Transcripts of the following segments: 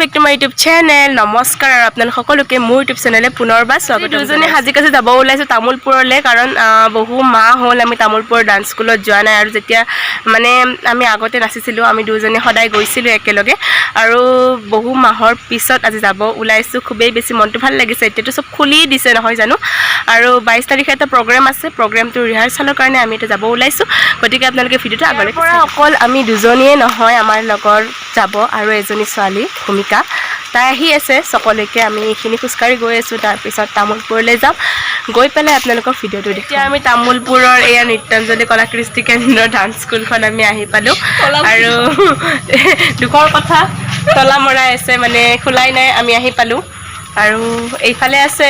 Back to my YouTube channel. নমস্কাৰ আৰু আপোনালোক সকলোকে মোৰ ইউটিউব চেনেলে পুনৰবাৰ স্বাগত। দুজনে সাজি কাজি যাব ওলাইছোঁ তামোলপুৰলৈ, কাৰণ বহু মাহ হ'ল আমি তামোলপুৰ ডান্স স্কুলত যোৱা নাই। আৰু যেতিয়া মানে আমি আগতে নাচিছিলোঁ, আমি দুজনে সদায় গৈছিলোঁ একেলগে। আৰু বহু মাহৰ পিছত আজি যাব ওলাইছোঁ, খুবেই বেছি মনটো ভাল লাগিছে। এতিয়াতো চব খুলি দিছে নহয় জানো? আৰু 22 তাৰিখে এটা প্ৰগ্ৰেম আছে, প্ৰগ্ৰেমটো ৰিহাৰ্চেলৰ কাৰণে আমি এতিয়া যাব ওলাইছোঁ। গতিকে আপোনালোকে ভিডিঅ'টো আগলৈ পৰা অকল আমি দুজনীয়ে নহয়, আমাৰ লগৰ যাব আৰু এজনী ছোৱালী ভূমিকা, তাই আহি আছে চকলৈকে। আমি এইখিনি খোজকাঢ়ি গৈ আছোঁ, তাৰপিছত তামোলপুৰলৈ যাম। গৈ পেলাই আপোনালোকৰ ভিডিঅ'টো দেখুৱাম। এতিয়া আমি তামোলপুৰৰ এয়া নৃত্যাঞ্জলি কলা কৃষ্টি কেন্দ্ৰৰ ডান্স স্কুলখন আমি আহি পালোঁ। আৰু দুখৰ কথা, তলা মৰাই আছে, মানে খোলাই নাই। আমি আহি পালোঁ আৰু এইফালে আছে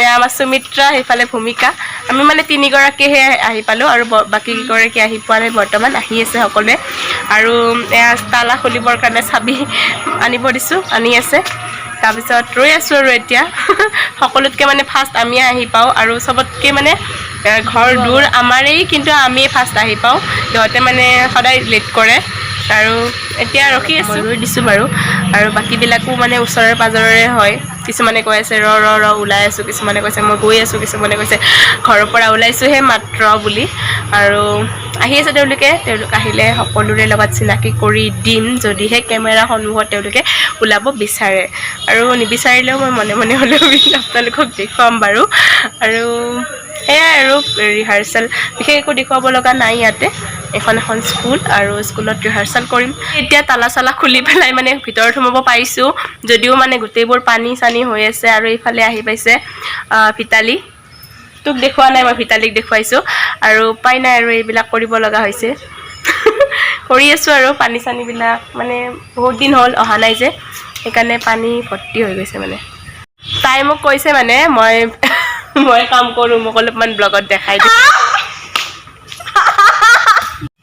এয়া আমাৰ সুমিত্ৰা, সেইফালে ভূমিকা। আমি মানে তিনিগৰাকীহে আহি পালোঁ আৰু বাকী কেইগৰাকী আহি পোৱা নাই বৰ্তমান, আহি আছে সকলোৱে। আৰু এয়া তালা খুলিবৰ কাৰণে চাবি আনিব দিছোঁ, আনি আছে। তাৰপিছত ৰৈ আছোঁ। আৰু এতিয়া সকলোতকৈ মানে ফাৰ্ষ্ট আমিয়ে আহি পাওঁ আৰু চবতকৈ মানে ঘৰ দূৰ আমাৰেই, কিন্তু আমিয়ে ফাৰ্ষ্ট আহি পাওঁ। সিহঁতে মানে সদায় লেট কৰে। আৰু এতিয়া ৰখি আছোঁ, ৰৈ দিছোঁ বাৰু। আৰু বাকীবিলাকো মানে ওচৰে পাজৰৰে হয়। কিছুমানে কৈ আছে ৰ ৰ ৰ ওলাই আছোঁ, কিছুমানে কৈছে মই গৈ আছোঁ, কিছুমানে কৈছে ঘৰৰ পৰা ওলাইছোঁহে মাত্ৰ বুলি। আৰু আহি আছে তেওঁলোকে। তেওঁলোক আহিলে সকলোৰে লগত চিনাকি কৰি দিম, যদিহে কেমেৰা সন্মুখত তেওঁলোকে ওলাব বিচাৰে। আৰু নিবিচাৰিলেও মই মনে মনে হ'লেও আপোনালোকক দেখুৱাম বাৰু। আৰু সেয়াই আৰু ৰিহাৰ্চেল বিশেষ একো দেখুৱাব লগা নাই ইয়াতে। এখন এখন স্কুল আৰু স্কুলত ৰিহাৰ্চেল কৰিম। এতিয়া তালা চালা খুলি পেলাই মানে ভিতৰত সোমাব পাৰিছোঁ, যদিও মানে গোটেইবোৰ পানী চানী হৈ আছে। আৰু এইফালে আহি পাইছে ভিতালী। তোক দেখুওৱা নাই মই, ভিতালীক দেখুৱাইছোঁ। আৰু উপায় নাই, আৰু এইবিলাক কৰিব লগা হৈছে, কৰি আছোঁ। আৰু পানী চানীবিলাক মানে বহুত দিন হ'ল অহা নাই যে, সেইকাৰণে পানী ভৰ্তি হৈ গৈছে। মানে তাই মোক কৈছে মানে মই মই কাম কৰোঁ, মোক অলপমান ব্লগত দেখাই দিম।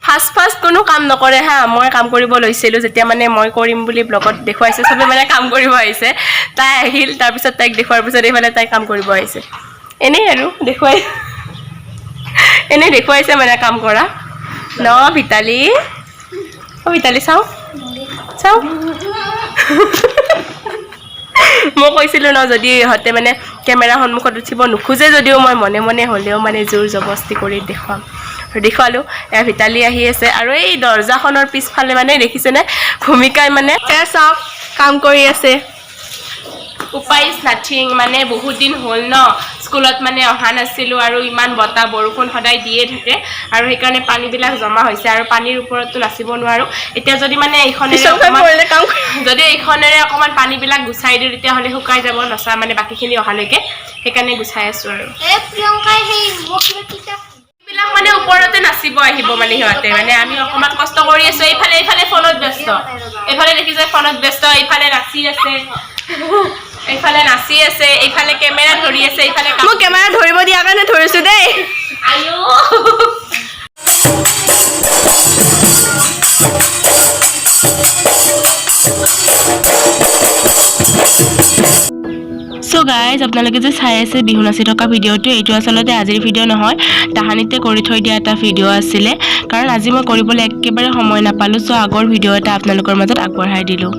ফাৰ্ষ্ট ফাৰ্ষ্ট কোনো কাম নকৰে হা। মই কাম কৰিব লৈছিলোঁ যেতিয়া, মানে মই কৰিম বুলি ব্লগত দেখুৱাইছোঁ, চবে মানে কাম কৰিব আহিছে। তাই আহিল, তাৰপিছত তাইক দেখুৱাৰ পিছত এইফালে তাই কাম কৰিব আহিছে। এনেই আৰু দেখুৱাই, এনেই দেখুৱাইছে মানে কাম কৰা ন। ভিতালী, অ' ভিতালী, চাওঁ চাওঁ। মই কৈছিলোঁ ন, যদি ইহঁতে মানে কেমেৰা সন্মুখত উঠিব নোখোজে যদিও মই মনে মনে হ'লেও মানে জোৰ জবস্তি কৰি দেখুৱাম। আৰু দেখুৱালোঁ। এয়া ভিতালী আহি আছে। আৰু এই দৰ্জাখনৰ পিছফালে মানে দেখিছেনে, ভূমিকাই মানে এয়া চাওক, কাম কৰি আছে। উপায় is nothing. মানে বহুত দিন হ'ল ন স্কুলত মানে অহা নাছিলোঁ। আৰু ইমান বতাহ বৰষুণ সদায় দিয়ে থাকে আৰু সেইকাৰণে পানীবিলাক জমা হৈছে। আৰু পানীৰ ওপৰততো নাচিব নোৱাৰোঁ। এতিয়া যদি মানে এইখনেৰে পিছলখন অকণমান পৰিলে কাম যদি এইখনেৰে অকণমান পানীবিলাক গুচাই দিওঁ, তেতিয়াহ'লে শুকাই যাব নচা মানে বাকীখিনি অহালৈকে। সেইকাৰণে গুচাই আছোঁ। আৰু এই প্ৰিয়ংকাই সেই মোক কিবা কিতাপ এইবিলাক মানে ওপৰতে নাচিব আহিব। মানে সিহঁতে মানে আমি অকণমান কষ্ট কৰি আছোঁ। এইফালে এইফালে ফোনত ব্যস্ত, এইফালে দেখিছে ফোনত ব্যস্ত, এইফালে নাচি আছে, এইফালে নাচি আছে, এইফালে কেমেৰা ধৰি আছে, এইফালে মোক কেমেৰা ধৰিব দিয়াৰ কাৰণে ধৰিছো দেই। আয়ো। চ' গাইজ, আপোনালোকে যে চাই আছে বিহু নাচি থকা ভিডিঅ'টো, এইটো আচলতে আজিৰ ভিডিঅ' নহয়, তাহানিতে কৰি থৈ দিয়া এটা ভিডিঅ' আছিলে। কাৰণ আজি মই কৰিবলৈ একেবাৰে সময় নাপালোঁ। চ' আগৰ ভিডিঅ' এটা আপোনালোকৰ মাজত আগবঢ়াই দিলোঁ।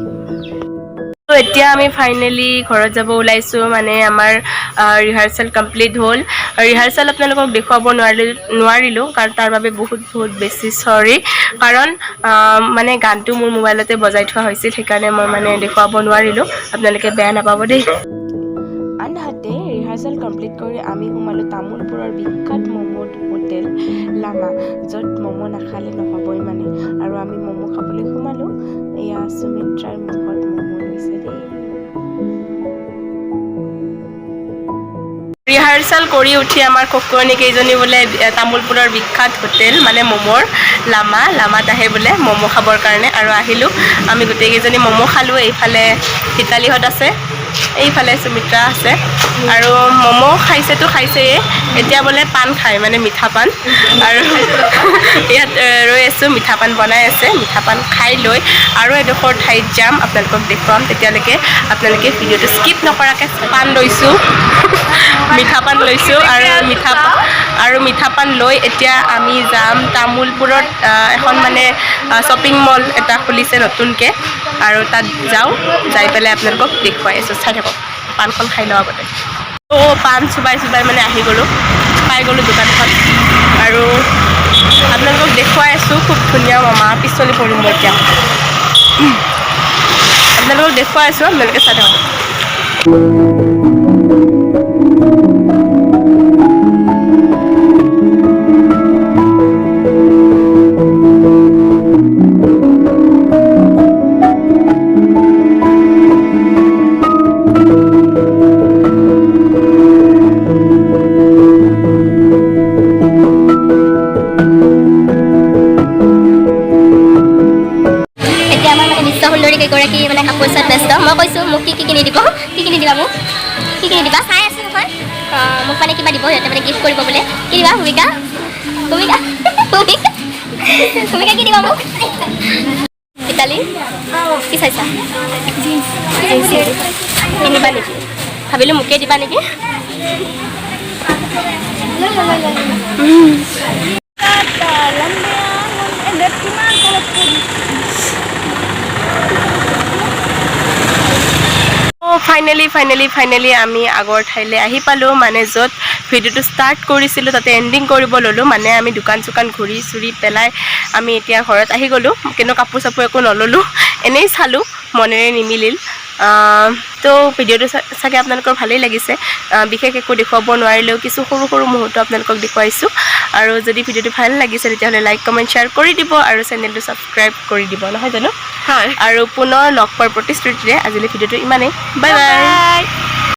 এতিয়া আমি ফাইনেলি ঘৰত যাব ওলাইছোঁ। মানে আমাৰ ৰিহাৰ্চেল কমপ্লিট হ'ল। ৰিহাৰ্চেল আপোনালোকক দেখুৱাব নোৱাৰিলোঁ, কাৰণ তাৰ বাবে বহুত বহুত বেছি চৰি। কাৰণ মানে গানটো মোৰ মোবাইলতে বজাই থোৱা হৈছিল, সেইকাৰণে মই মানে দেখুৱাব নোৱাৰিলোঁ। আপোনালোকে বেয়া নাপাব দেই। আনহাতে ৰিহাৰ্চেল কমপ্লিট কৰি আমি সোমালোঁ তামোলপুৰৰ বিখ্যাত ম'ম' হোটেল লামা, য'ত ম'ম' নাখালে নহ'বই মানে। আৰু আমি ম'ম' খাবলৈ সোমালোঁ। এয়া সুমিত্ৰাৰ মুখত ম'ম' লৈছে দেই। ৰিহাৰ্চেল কৰি উঠি আমাৰ কুকুৰণী কেইজনী বোলে তামোলপুৰৰ বিখ্যাত হোটেল মানে ম'মৰ লামা, লামাত আহে বোলে ম'ম' খাবৰ কাৰণে। আৰু আহিলোঁ আমি গোটেইকেইজনী ম'ম' খালোঁ। এইফালে ভিতালীহঁত আছে, এইফালে সুমিত্ৰা আছে। আৰু ম'ম' খাইছেতো খাইছেয়ে, এতিয়া বোলে পাণ খায়, মানে মিঠা পাণ। আৰু ইয়াত ৰৈ আছোঁ, মিঠা পাণ বনাই আছে। মিঠা পাণ খাই লৈ আৰু এডোখৰ ঠাইত যাম, আপোনালোকক দেখুৱাম। তেতিয়ালৈকে আপোনালোকে ভিডিঅ'টো স্কিপ নকৰাকৈ পাণ লৈছোঁ। মিঠা পাণ লৈছোঁ আৰু মিঠা পাণ লৈ এতিয়া আমি যাম তামোলপুৰত। এখন মানে শ্বপিং মল এটা খুলিছে নতুনকৈ আৰু তাত যাওঁ, যাই পেলাই আপোনালোকক দেখুৱাই আছোঁ। চাই থাকক, পাণখন খাই লওঁ আগতে। অ' পাণ চুবাই চুবাই মানে আহি গ'লোঁ, পাই গ'লোঁ দোকানখন আৰু আপোনালোকক দেখুৱাই আছোঁ। খুব ধুনীয়া মামা, পিছলি পৰিম মই এতিয়া। আপোনালোকক দেখুৱাই আছোঁ, আপোনালোকে চাই থাকক। এতিয়া আমাৰ মানে বিশ্ব সুন্দৰী কেইগৰাকী মানে কাপোৰ চোৱাত ব্যস্ত। মই কৈছোঁ মোক কি কি কিনি দিব, কি কিনি দিবা মোক, কি কিনি দিবা? চাই আছোঁ নহয়। মোক মানে কিবা দিব সিহঁতে, মানে গিফ্ট কৰিব বোলে। কি দিবা ভূমিকা? ভূমিকা, ভূমিকা, ভূমিকা, কি দিবা মোক? মিতালী, কি চাইছা? কিনিবা নেকি? ভাবিলোঁ মোকে দিবা নেকি। অ' ফাইনেলি ফাইনেলি ফাইনেলি আমি আগৰ ঠাইলৈ আহি পালোঁ, মানে য'ত ভিডিঅ'টো ষ্টাৰ্ট কৰিছিলোঁ তাতে এণ্ডিং কৰিব ল'লোঁ। মানে আমি দোকান চোকান ঘূৰি চুৰি পেলাই আমি এতিয়া ঘৰত আহি গ'লোঁ, কিন্তু কাপোৰ চাপোৰ একো নল'লোঁ, এনেই চালোঁ, মনেৰে নিমিলিল। তো ভিডিঅ'টো চাগে আপোনালোকৰ ভালেই লাগিছে। বিশেষ একো দেখুৱাব নোৱাৰিলেও কিছু সৰু সৰু মুহূৰ্ত আপোনালোকক দেখুৱাইছোঁ। আৰু যদি ভিডিঅ'টো ভাল লাগিছে, তেতিয়াহ'লে লাইক, কমেণ্ট, শ্বেয়াৰ কৰি দিব আৰু চেনেলটো ছাবস্ক্ৰাইব কৰি দিব, নহয় জানো? হয়। আৰু পুনৰ লগ পোৱাৰ প্ৰতিশ্ৰুতিৰে আজিলৈ ভিডিঅ'টো ইমানেই। Bye bye.